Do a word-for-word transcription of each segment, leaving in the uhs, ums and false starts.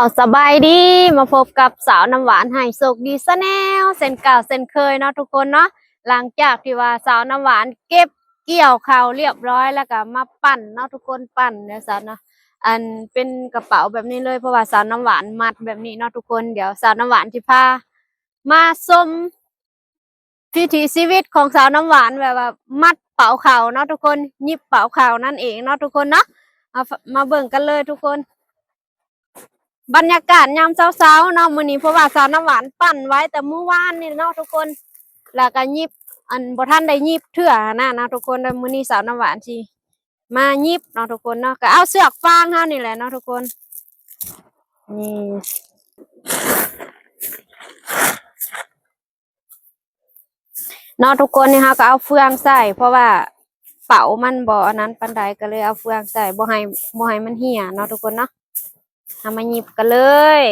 เอา สบายดี มาพบกับสาวน้ำหวานให้โชคดีแชนแนล เช่นเก่าเช่นเคยเนาะทุกคนเนาะ หลังจากที่ว่าสาวน้ำหวานเก็บเกี่ยวข้าวเรียบร้อยแล้วก็มาปั่นเนาะทุกคน ปั่นเด้อสาวเนาะ อันเป็นกระเป๋าแบบนี้เลย เพราะว่าสาวน้ำหวานมัดแบบนี้เนาะทุกคน เดี๋ยวสาวน้ำหวานสิพามาชม วิถีชีวิตของสาวน้ำหวานแบบว่ามัดเป๋าข้าวเนาะทุกคน หยิบเป๋าข้าวนั่นเองเนาะทุกคนเนาะ มา มาเบิ่งกันเลยทุกคน บรรยากาศยามเช้าๆเนาะมื้อนี้ เพราะว่าสาวน้ำหวานปั่นไว้แต่มื้อวานนี่เนาะทุกคน แล้วก็หยิบ อันบ่ทันได้หยิบเทื่อนะนะทุกคน แล้วมื้อนี้สาวน้ำหวานสิมาหยิบเนาะทุกคนเนาะ ก็เอาเชือกฟางเฮานี่แหละเนาะทุกคน นี่ เนาะทุกคน นี่เฮาก็เอาเฟืองใส่ เพราะว่าเป๋ามันบ่อันนั้นปานใด ก็เลยเอาเฟืองใส่ บ่ให้ บ่ให้มันเหี่ยเนาะทุกคนเนาะ เฮามาหยิบกันเลย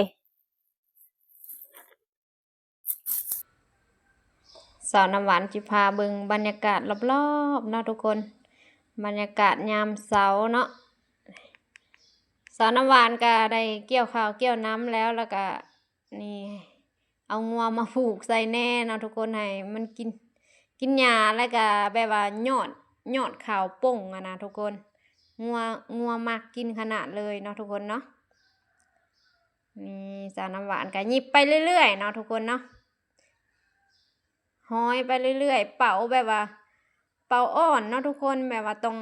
สาวน้ำหวานสิพาเบิ่งบรรยากาศรอบๆเนาะทุกคน บรรยากาศยามเช้าเนาะ สาวน้ำหวานก็ได้เกี่ยวข้าวเกี่ยวน้ำแล้ว แล้วก็นี่ เอางัวมาผูกใส่แหน่เนาะทุกคน ให้มันกิน กินหญ้า แล้วก็แบบว่ายอด ยอดข้าวป่งอะนะทุกคน งัว งัวมักกินขนาดเลยเนาะทุกคนเนาะ นี่สาวน้ำหวานก็หยิบไปเรื่อยๆเนาะทุกคนเนาะ ห้อยไปเรื่อยๆ เป๋าแบบว่า เป๋าอ่อนเนาะทุกคน แบบว่าต้อง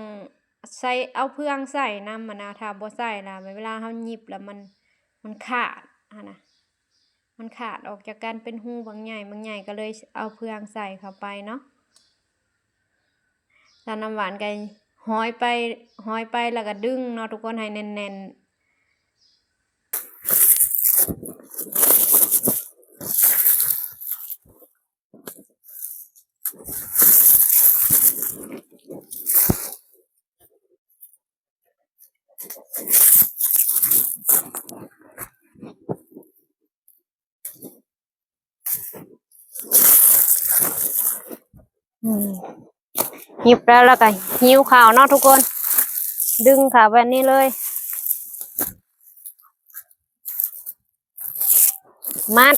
ใส่ เอาเฟืองใส่นำอะนะ ถ้าบ่ใส่ละเวลาเฮาหยิบแล้วมัน มันขาดอะนะ มันขาดออกจากกันเป็นฮูบางใหญ่บางใหญ่ ก็เลยเอาเฟืองใส่เข้าไปเนาะ สาวน้ำหวานก็ห้อยไป ห้อยไปแล้วก็ดึงเนาะทุกคน ให้แน่นๆ อืม หยิบแล้ว แล้วก็หิ้วข้าวเนาะทุกคน ดึงข้าวแบบนี้เลย มัด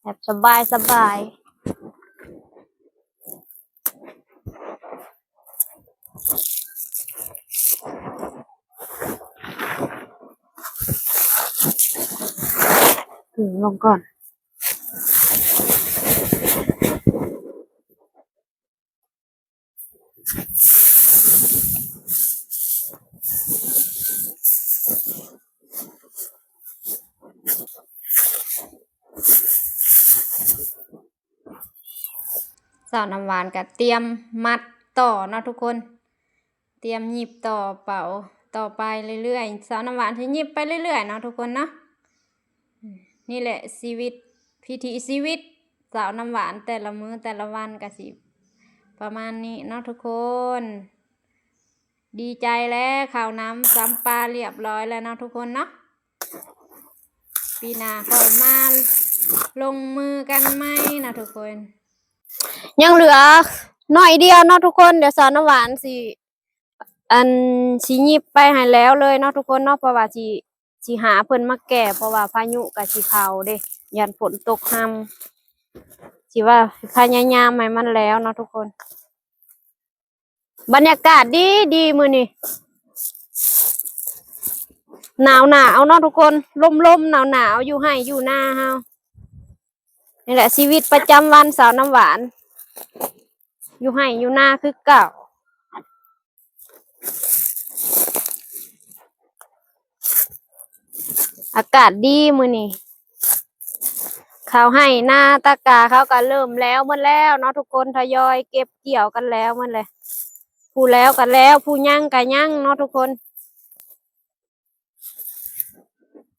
แบบสบายสบาย อืม ลงก่อน สาวน้ำหวานก็เตรียมมัดต่อเนาะทุกคน เตรียมหยิบต่อเป๋าต่อไปเรื่อยๆ สาวน้ำหวานสิหยิบไปเรื่อยๆเนาะทุกคนเนาะ นี่แหละชีวิต วิถีชีวิตสาวน้ำหวานแต่ละมื้อแต่ละวันก็สิประมาณนี้เนาะทุกคน ดีใจแล้ว ข้าวน้ำสำปาเรียบร้อยแล้วเนาะทุกคนเนาะ ปีหน้าค่อยมาลงมือกันใหม่นะทุกคน ยังเหลือหน่อยเดียวเนาะทุกคน เดี๋ยวสาวน้ำหวานสิ อันสิหยิบไปให้แล้วเลยเนาะทุกคนเนาะ เพราะว่าสิ สิหาเพิ่นมาแก่ เพราะว่าพายุก็สิเข้าเด้ ย้านฝนตกหำ สิว่าพยายามให้มันแล้วเนาะทุกคน บรรยากาศดีดีมื้อนี้ หนาวหนาวเนาะทุกคน ลมๆ หนาวหนาว อยู่ไร่อยู่นาเฮา นี่แหละชีวิตประจำวันสาวน้ำหวาน อยู่ไร่อยู่นาคือเก่า อากาศดีมื้อนี้ ข้าวไร่นาตะกร้าเขาก็เริ่มแล้วหมดแล้วเนาะทุกคน ทยอยเก็บเกี่ยวกันแล้วหมดเลย ผู้แล้วก็แล้ว ผู้ยังก็ยังเนาะทุกคน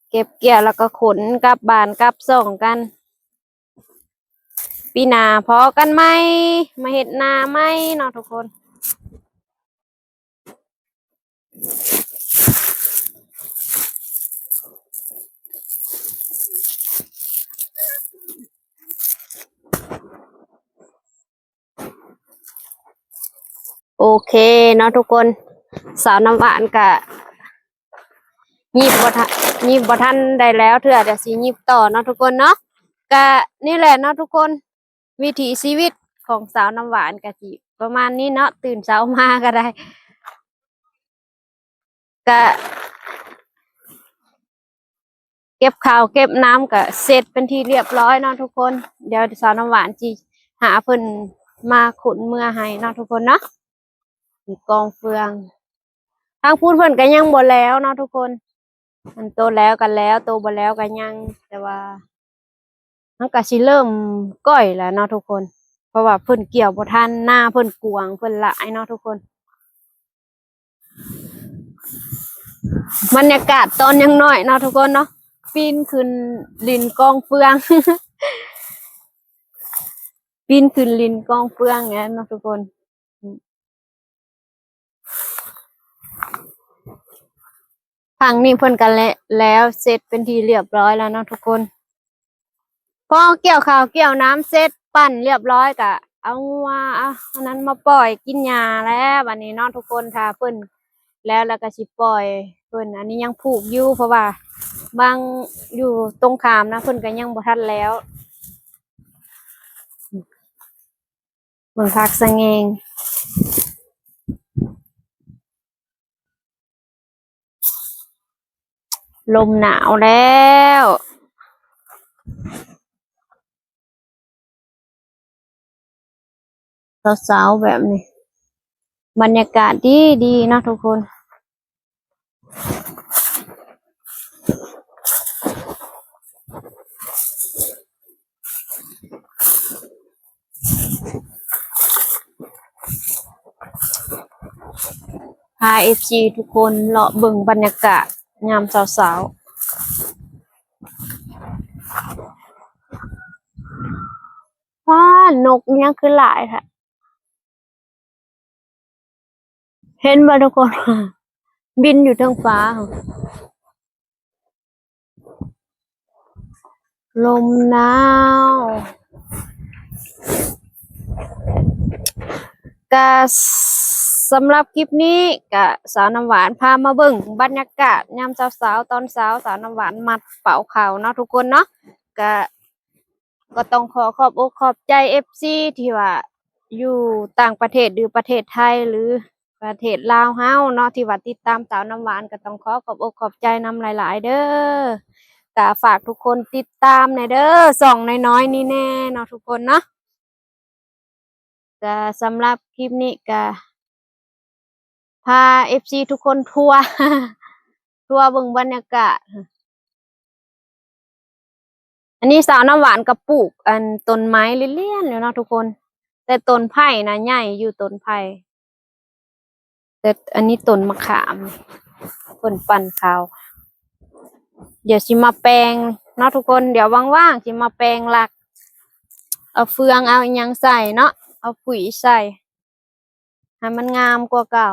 เก็บเกี่ยวแล้วก็ขนกลับบ้านกลับช่องกัน ปีหน้าพ้อกันใหม่ มาเฮ็ดนาใหม่เนาะทุกคน โอเคเนาะทุกคน สาวน้ำหวานก็ หยิบบ่ทัน หยิบบ่ทันได้แล้วเทื่อ เดี๋ยวสิหยิบต่อเนาะทุกคนเนาะ ก็นี่แหละเนาะทุกคน วิถีชีวิตของสาวน้ำหวานก็สิประมาณนี้เนาะ ตื่นเช้ามาก็ได้ ก็ เก็บข้าวเก็บน้ำก็เสร็จเป็นที่เรียบร้อยเนาะทุกคน เดี๋ยวสาวน้ำหวานสิหาเพิ่นมาขนเมือให้เนาะทุกคนเนาะ มีกองเฟือง ทางพู้นเพิ่นก็ยังบ่แล้วเนาะทุกคน อันโตแล้วก็แล้ว โตบ่แล้วก็ยัง แต่ว่า มันก็สิเริ่มก้อยแล้วเนาะทุกคน เพราะว่าเพิ่นเกี่ยวบ่ทัน นาเพิ่นกว้าง เพิ่นหลายเนาะทุกคน บรรยากาศตอนยังน้อยเนาะทุกคนเนาะ ปีนขึ้นหลิ้นกองเฟือง ปีนขึ้นหลิ้นกองเฟืองไงเนาะทุกคน ฝั่งนี้เพิ่นก็แล้ว แล้วเสร็จเป็นที่เรียบร้อยแล้วเนาะทุกคน พอเกี่ยวข้าวเกี่ยวน้ำเสร็จปั่นเรียบร้อยก็เอางัว เอาอันนั้นมาปล่อยกินหญ้าแล้วบัดนี้เนาะทุกคน ถ้าเพิ่นแล้ว แล้วก็สิปล่อยเพิ่น อันนี้ยังผูกอยู่ เพราะว่าบางอยู่ตรงข้ามนะ เพิ่นก็ยังบ่ทันแล้ว เบิ่งผักสะแงง ลมหนาวแล้ว เช้าๆแบบนี้ บรรยากาศดีดีเนาะทุกคน พาเอฟซีทุกคนเลาะเบิ่งบรรยากาศยามเช้าๆ ว้า นกยังคือหลายแท้ เห็นบ่ทุกคน บินอยู่เทิงฟ้า ลมหนาว ก็สำหรับคลิปนี้ก็สาวน้ำหวานพามาเบิ่งบรรยากาศยามเช้าๆ ตอนเช้า สาวน้ำหวานมัดเป๋าข้าวเนาะทุกคนเนาะ ก็ ก็ต้องขอขอบอกขอบใจเอฟซีที่ว่าอยู่ต่างประเทศหรือประเทศไทยหรือประเทศลาวเฮาเนาะ ที่ว่าติดตามสาวน้ำหวาน ก็ต้องขอขอบอกขอบใจนำหลายๆ เด้อ ก็ฝากทุกคนติดตามแหน่เด้อ ช่องน้อยๆ นี่แหน่เนาะทุกคนเนาะ ก็สำหรับคลิปนี้ก็พาเอฟซีทุกคนทัวร์ ทัวร์เบิ่งบรรยากาศ อันนี้สาวน้ำหวานก็ปลูกอันต้นไม้เลี่ยนๆ อยู่เนาะทุกคน แต่ต้นไผ่นะใหญ่อยู่ต้นไผ่ แต่อันนี้ต้นมะขาม เพิ่นปั่นข้าว เดี๋ยวสิมาแปลงเนาะทุกคน เดี๋ยวว่างๆ สิมาแปลงหลัก เอาเฟืองเอาอิหยังใส่เนาะ เอาปุ๋ยใส่ ให้มันงามกว่าเก่า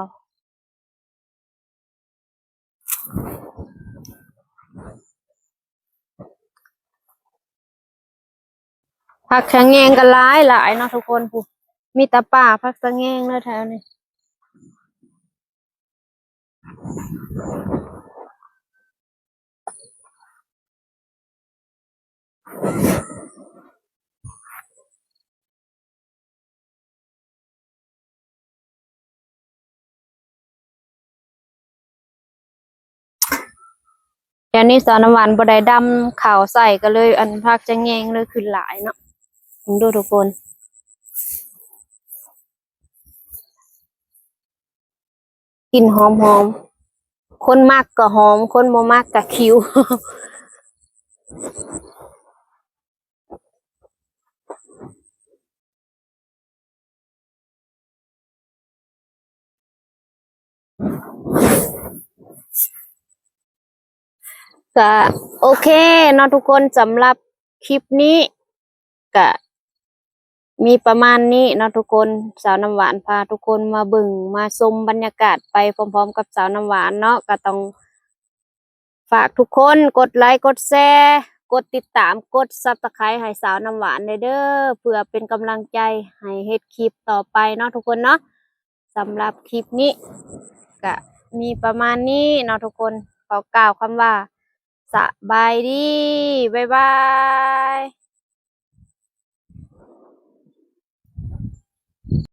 ผักสะแงงก็หลายหลายเนาะทุกคน พู้น มีแต่ป่าผักสะแงงเลยแถวนี้ เดี๋ยวนี้สาวน้ำหวานบ่ได้ดำข้าวใส่ก็เลย อันผักสะแงงเลยขึ้นหลายเนาะ เบิ่งดูทุกคน กลิ่นหอมๆ คนมักก็หอม คนบ่มักก็คิว ก็โอเคเนาะทุกคน สำหรับคลิปนี้ก็มีประมาณนี้เนาะทุกคน สาวน้ำหวานพาทุกคนมาเบิ่งมาชมบรรยากาศไปพร้อมๆ กับสาวน้ำหวานเนาะ ก็ต้อง ฝากทุกคนกดไลค์กดแชร์ กดติดตาม กดซับสไครบ์ให้สาวน้ำหวานเด้อ เพื่อเป็นกำลังใจให้เฮ็ดคลิปต่อไปเนาะทุกคนเนาะ สำหรับคลิปนี้ก็มีประมาณนี้เนาะทุกคน ขอกล่าวคำว่า สบายดี บ๊ายบาย